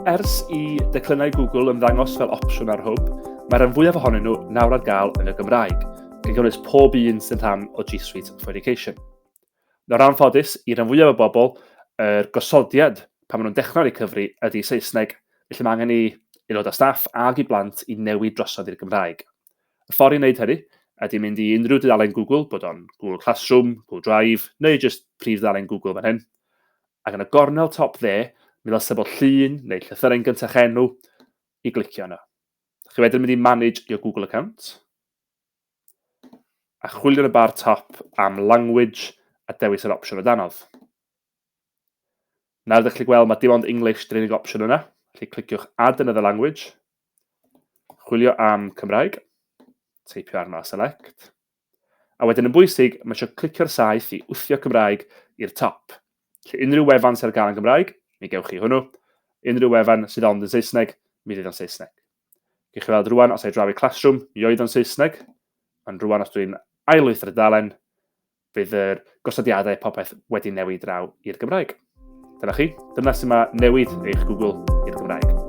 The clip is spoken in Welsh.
ers i declynnau Google ymddangos fel opsiwn ar Hwb, mae rhan fwyaf ohonyn nhw nawr ar gael yn y Gymraeg, gan gynnwys pob un sy'n rhan o G Suite for Education. Nawr anffodus, i ran fwyaf o bobl, yr gosodiad pan maen nhw'n dechrau ar eu cyfri ydy Saesneg, felly mae angen i aelodau staff ag i blant i newid drosodd i'r Gymraeg. Y ffordd i wneud hynny ydy mynd i unrhyw dudalen Google, bod o'n Google Classroom, Google Drive, neu jyst prif dudalen Google fan hyn. Ac yn y gornel top dde, mi ddylse bod llun neu llythyren gyntaf enw i glicio yno. Chi wedyn mynd i Manage your Google account a chwilio yn y bar top am Language a dewis yr opsiwn o danodd. Nawr ydych chi'n gweld mae dim ond English dy'r unig opsiwn yna, felly cliciwch Add another language, chwilio am Cymraeg, teipio arno a select, a wedyn yn bwysig, mae eisiau clicio'r saeth i wthio Cymraeg i'r top. Felly unrhyw wefan sydd ar gael yn Gymraeg, mi gewch chi hwnnw. Unrhyw wefan sydd ond yn Saesneg, mi fydd o'n Saesneg. Gewch chi weld rwan, os ei draw i Classroom, mi oedd o'n Saesneg, ond rwan os dwi'n ailwythro'r dudalen, Bydd yr gosodiadau popeth wedi newid draw i'r Gymraeg. Dyna chi, dyna sut mae newid eich Google i'r Gymraeg.